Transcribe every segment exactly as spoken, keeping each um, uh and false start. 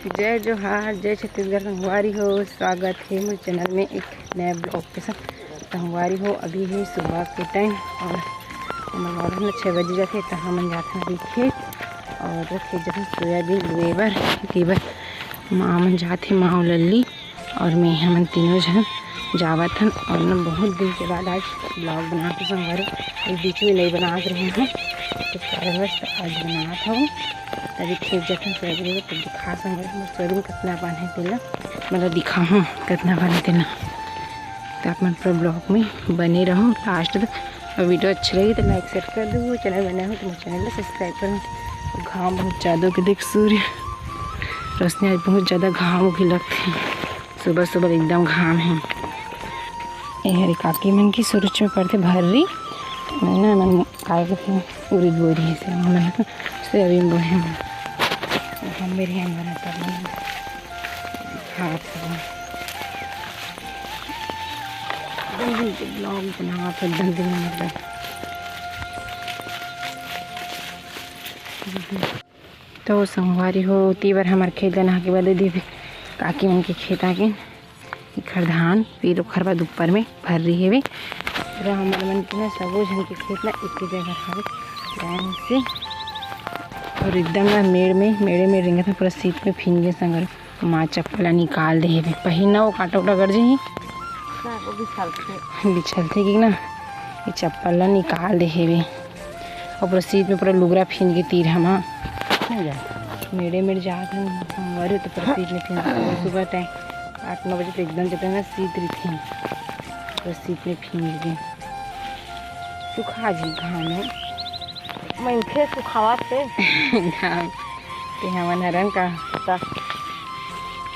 जय जोहार, जय छत्तीसगढ़ संगवारी हो, स्वागत हे मोर चैनल में एक नया ब्लॉग के साथ। संगवारी हो, अभी हे सुबह के टाइम और हमर मॉर्निंग में छः बजे जाथे, त हमन जाथन अभी खेत और खेत जाथन सोयाबीन लुए बर, के बर माँ मन जाथे, माँ अउ लल्ली और मैं, हमन तीनों झन जावत हन। और ना बहुत दिन के बाद आज ब्लॉग बनात हन संगवारी, ये बीच में नहीं बनात रहे हन, तो कारणवश आज बनात हूँ। अभी खेत जाथन सोयाबीन, तो दिखा संगवारी मोर सोयाबीन कितना बन है तेला, मतलब दिखा हूँ कितना बन है तेला। तो आप मन पूरा ब्लॉग में बने रहो लास्ट तक। और वीडियो अच्छी लगी तो लाइक शेयर कर दो, चैनल बने हो तो मोर चैनल ला सब्सक्राइब करो। घाम बहुत ज़्यादा के देख सूर्य रोशनी आज बहुत ज़्यादा घाम भी लगथे, सुबह सुबह एकदम घाम है। ये हरे काकी मन की सुरुच में पड़थे भर्री, मैं ना मन काय करथे उरिद बोरी है से मन सोयाबीन बोहे मन हम मेरे अंदर तब मन हाथ से दिन दिन के ब्लॉग बनावत हन, दिन दिन मतलब। तो संगवारी हो, ओती बर हमर खेत गना के बाद दीदी काकी मन के खेत आगे, इखर धान, फिर ओखर बाद ऊपर में भर्री हेवे। पूरा हमर मन के ना सबो झन के खेत ना एक जगह हवे, लाइन से। और एकदम ना मेड़ में, मेड़े में रेंगत में पूरा सीत में भींज गे संगवारी। माँ चप्पल ला निकाल दे हेवे, पहिरना वो कांटा उटा गड़ जही। हाँ, वो बिछलथे। बिछलथे कि ना, ये चप्पल ला निकाल दे हेवे। और पूरा सीत में पूरा लुगरा भींज गे तीर हमा। नहीं जाता। मेड़े मेड़ जात हन, संगवारी तो पूरा सीत में भींज गे। सुबह टाइम आठ नौ बजे तो एकदम जतन ना सीत रहिथे, पूरा सीत में भींज गे। सुखा जी घाम में। मनखे सुखावत हे। घाम के हमन हरन का। का?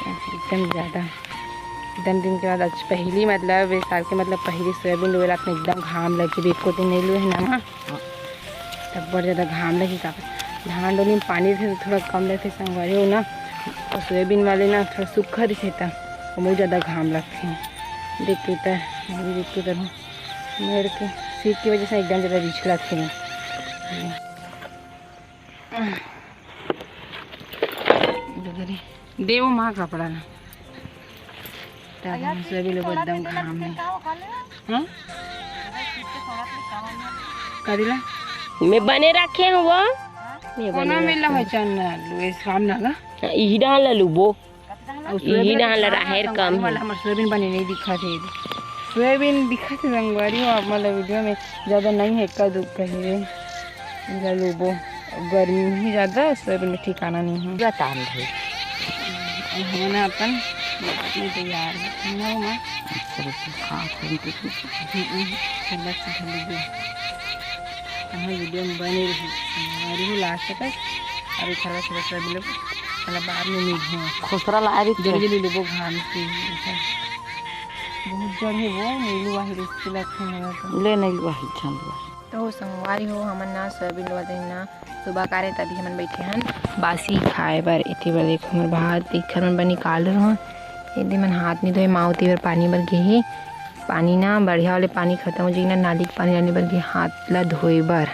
एकदम ज़्यादा। एकदम दिन के बाद आज पहली, मतलब, इस साल के, मतलब, पहली सोयाबीन लुए रात में एकदम घाम लगे, एको दिन नहीं लुए है ना माँ। तब बड़ ज़्यादा घाम लगे का। धान डोली में पानी रहिथे तो थोड़ा कम लगथे संगवारी हो ना, और सोयाबीन वाले ना थोड़ा सूखा रहिथे त ओमा ज़्यादा घाम लगथे। देख के उतर, मैं भी देख के उतरहूँ। मेड़ के सीत की वजह से एकदम ज़्यादा रिछलत हे। दे वो माँ कपड़ा ना। दादा, हम सभी लोग एकदम घाम में। हाँ? करीला? मैं बने रखे हूँ वो। मैं बने कोनो मिला रखे हो हूँ। चैनल, ये सामना का? हाँ, यही डाल ला लूबो। और यही सोयाबीन डाल ला, हाँ, राहेर संगवारी कम वाला है। हमर सोयाबीन बने नहीं दिखा थे। सोयाबीन दिखा थे संगवारी हो, आप मतलब वीडियो में ज़्यादा नहीं है, का दुख कहिए। इला लूबो। गर्मी ही ज़्यादा, सोयाबीन में ठिकाना नहीं है। पूरा तान है। अब हमन अपन बात में तैयार है। ना हो माँ? अच्छा, रुको, हाँ, थोड़ी देर रुको। हम्म, हम्म, चल, बस, चल, रुको। हाँ, वीडियो में बने रही। हमारी हो लास्ट तक। अभी थोड़ा सा, थोड़ा सा भी लोग, मतलब, बाद में मिल हैं। खुसरा ला रही जल्दी, थी। जल्दी लूबो घाम से। बहुत जड़ है वो, नहीं लुआ है, रिस्की लगता है मेरा तो। ले नहीं लुआ है, जान लुआ है। तो संगवारी हो, हमन ना सोयाबीन लुआ देन ना, सुबह कारे तभी हमन बैठे हन बासी खाए बर। एती बर देखो, हमर भात इखर मन बर निकाल रहे हन। एती मन हाथ नहीं धोए, माँ ओती बर पानी बर गे हे। पानी ना बढ़िया वाले पानी खत्म हो जाएगी ना, नाली के पानी लाने बर गे हाथ ला धोए बर।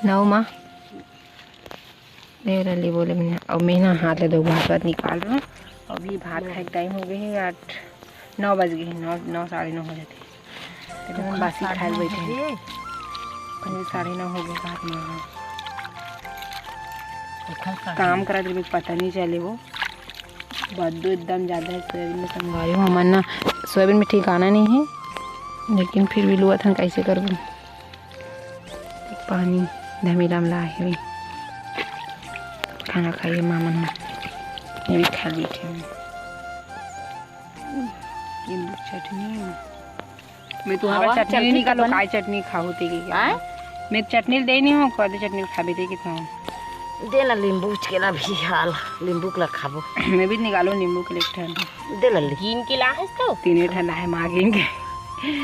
नौ माँ, ले रली बोले मैंने, अब मैं ना हाथ ला धो, भात वात निकाल रहे हन। अभी भात खाए के टाइम हो गए है, आठ, नौ बज गए हैं, नौ, नौ, साढ़े नौ हो जाते। तो हम बासी खाए बैठे हैं। अभी साढ़े नौ हो गए, बात नहीं है। काम करा दिन में पता नहीं चले वो। बद्दू एकदम ज़्यादा है सोयाबीन में, संगवारी हो। हमन ना सोयाबीन में ठिकाना नहीं है, लेकिन फिर भी लुआ थन कैसे करबो। पानी धमीला में लाए हवे। खाना खाइए मामन हो। ये भी खा बैठे हैं। नींबू चटनी। मैं तुम्हारा आवा, चटनी चटनी नहीं निकालो, बने। काय चटनी खाओ ते के क्या? आय? मैं चटनी दे नहीं हूँ, कदे चटनी खाबे ते के था। दे ना नींबू के ला भी हाल, नींबू के ला खाबो। मैं भी निकालो नींबू के लिए एक ठन। दे लल्ली। गिन के ला हस तो? तीने ठन है माँ गिन के।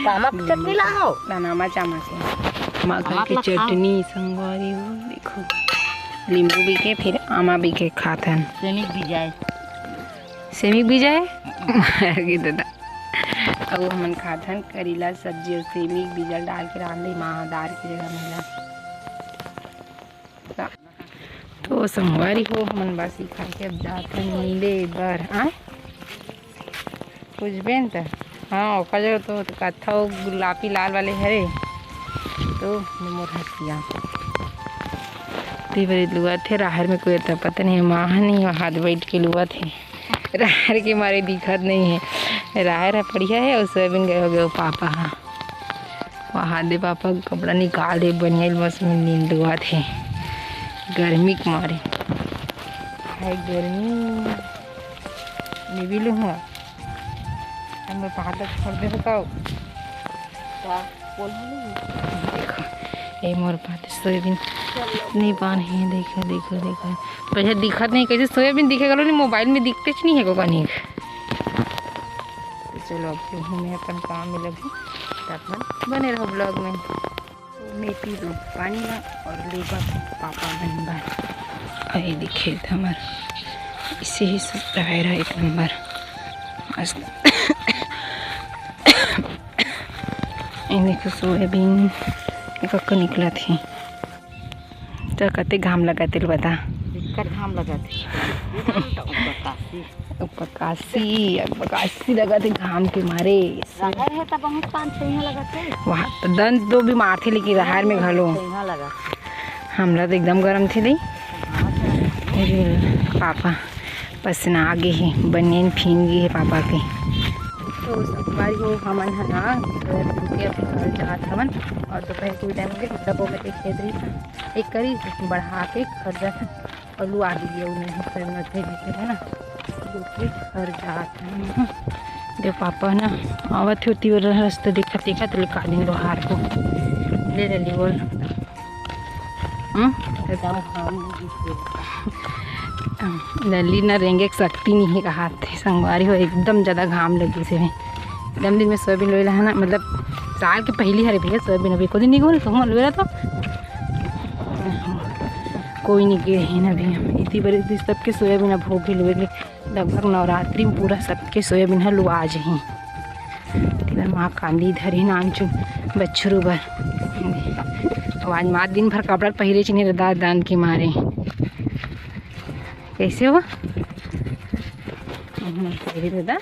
तामा के चटनी ला हो? ना, ना, माँ चामा के। माँ घर आमा के के ला खाओ। चटनी संगवारी हो, देखो। नींबू भी के, फिर आमा भी के खाथन। सेमी भी जाए। सेमी भी जाए? मार के दादा। अब हमन खाथन करेला सब्जी अउ सेमी के बीजा ल डाल के रांधे माँ ह दार के जगह में ला। तो संगवारी हो, हमन बासी खा के अब जात हन मिले बर। आ, पूछबे न त। हाँ, ओकर जगह तो कत्था गुलापी लाल वाले हरे। तो मोर हसिया तेवरे लुआ थे। राहर में कोई अता पता नहीं, माँ नहीं, वहाँ हाथ बैठ के लुआ थे। राहर के मारे दिखत नहीं है। राहर ह बढ़िया है और सोयाबीन गए हो गए पापा। हाँ, वहाँ दे पापा कपड़ा निकाल दे, बनियान बस में नींद दुआ थे गर्मी के मारे। हाय गर्मी, निबिलू हुआ। हम लोग पहाड़ तक छोड़ दे बताओ। का बोल रही? देखो, ए मोर पाते सोयाबीन नहीं पान है। देखो, देखो, देखो, पहले दिखत नहीं, कैसे सोयाबीन दिखेगा लो नहीं, मोबाइल में दिखते नहीं है को कनिक। तो चलो, अब गेहूँ में अपन काम में लगी, तो अपन बने रहो ब्लॉग में। मेथी लो पानी ला और लेबा पापा मन बर। अरे, दिखे त हमर इसे ही सब रहे रहे एक नंबर। मस्त। ये देखो सोयाबीन कक्का निकला थे। तो कते घाम लगा तेल बता। एकर घाम लगा थे। ऊपर काशी। ऊपर काशी, अब काशी लगा थे घाम के मारे। राहर है त बहुत पाँच छः यहाँ लगा थे। वहाँ तो दन तो भी मारथे, लेकिन राहर में घलो। यहाँ लगा थे। हमला तो एकदम गरम थे दई। हाँ, तो अरे पापा पसीना आ गए है, बनियान भींग गई है पापा के। तो संगवारी हो, हमन ह ना घर के अपने घर जात हवन और दोपहर के टाइम के सब वो में खेत रही था, एक करी बढ़ा के घर जात हन। और लुआ भी लिया उन्हें, हम सब नथे भी थे ना, दूसरे घर जात हन। दे पापा ना आवत होती वो रास्ता देखत देखत ले का दिन लोहार को ले ले ली बोल। हम्म? तो जाओ, हम लली ना रेंगे के शक्ति नहीं है कहा थे संगवारी हो, एकदम ज़्यादा घाम लगी से भी। एकदम दिन में सोयाबीन लोए ला है ना, मतलब साल के पहली हरे भैया सोयाबीन, अभी को दिन नहीं बोल तो हम लोए ला तो कोई नहीं गए हैं ना अभी। हम इतनी बड़ी इतनी सबके सोयाबीन अब हो गए लोए के, लगभग नवरात्रि में पूरा सबके सोयाबीन ह लुआ जही। तेला माँ कांदी धरे नानचुन बछरू बर। अब आज माँ दिन भर कपड़ा पहिरे चिन्हे दान के मारे। कैसे हो? हम्म, पहिरे दादा।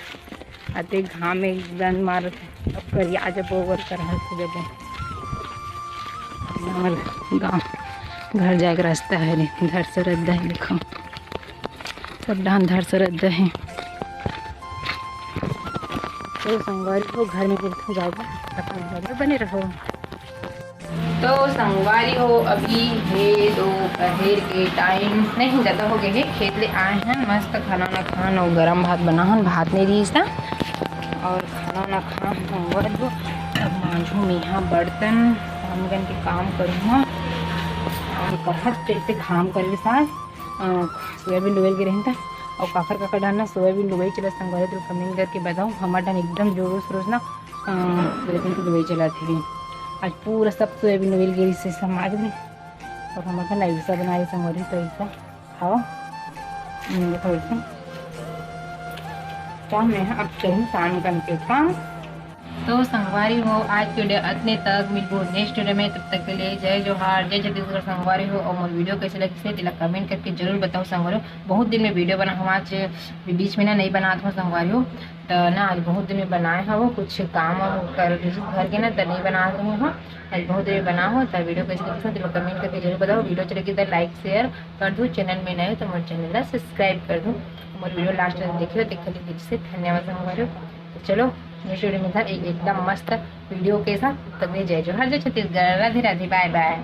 अते घाम में दन मारत हे। अब करिया जब ओवर कर हल जब हमर गाँव घर जाए के रास्ता है रे, धर से रद्दा है, देखो सब डाहन धर से रद्दा है। तो संगवारी हो घर में बिल्कुल जाएगा, अपन घर में बने रहो। तो संगवारी हो, अभी हे दोपहर के टाइम, नहीं ज़्यादा हो गए हे, खेत ले आए हैं, मस्त खाना ना खान और गरम भात बना हन, भात नहीं रही था और खाना ना खान संगवारी हो। अब मांझू मेहा बर्तन, काम करन के काम करूँगा और बहुत तेज से काम कर ले साथ। अ, सोयाबीन डुबेल के रहिन त, अउ काखर काखर डाहन ना सोयाबीन डुबई चलत संगवारी, तो कमेंट करके बताओ। हमर डाहन एकदम जोरों शोरों से ना, अ, सोयाबीन के डुबई चलत हे। आज पूरा सब सोयाबीन डुबेल गे रहिसे समाज में, अउ हमर डाहन ऐसा बना रहे संगवारी, तो ऐसा खाओ। हम्म, देखो ऐसा। क्या मैं अब चलूँ शाम करके काम। तो संगवारी हो, आज के वीडियो अतने तक, मिलबो नेक्स्ट वीडियो में। तब तक के लिए जय जोहार, जय छत्तीसगढ़ संगवारी हो। और मोर वीडियो कैसे लगिस हे, तेला कमेंट करके जरूर बताओ संगवारी हो। बहुत दिन में वीडियो बना हूँ, आज बीच में ना नहीं बनात हूँ संगवारी हो, तो ना आज बहुत दिन में बनाए हूँ, कुछ काम वाम कर रही घर के ना, तो नहीं बना रही हूँ। आज बहुत दिन में बना हूँ, तो वीडियो कैसे लगिस हे, तेला कमेंट करके जरूर बताओ। वीडियो अच्छा लगे तो लाइक शेयर कर दो, चैनल में नए हो तो मोर चैनल ला सब्सक्राइब कर दो। मोर वीडियो लास्ट तक देखियो, देखे ले दिल से धन्यवाद संगवारी हो। तो चलो नेक्स्ट वीडियो में था एक एकदम मस्त वीडियो के साथ। तब तक जय जोहार, जय छत्तीसगढ़, राधे राधे, बाय बाय।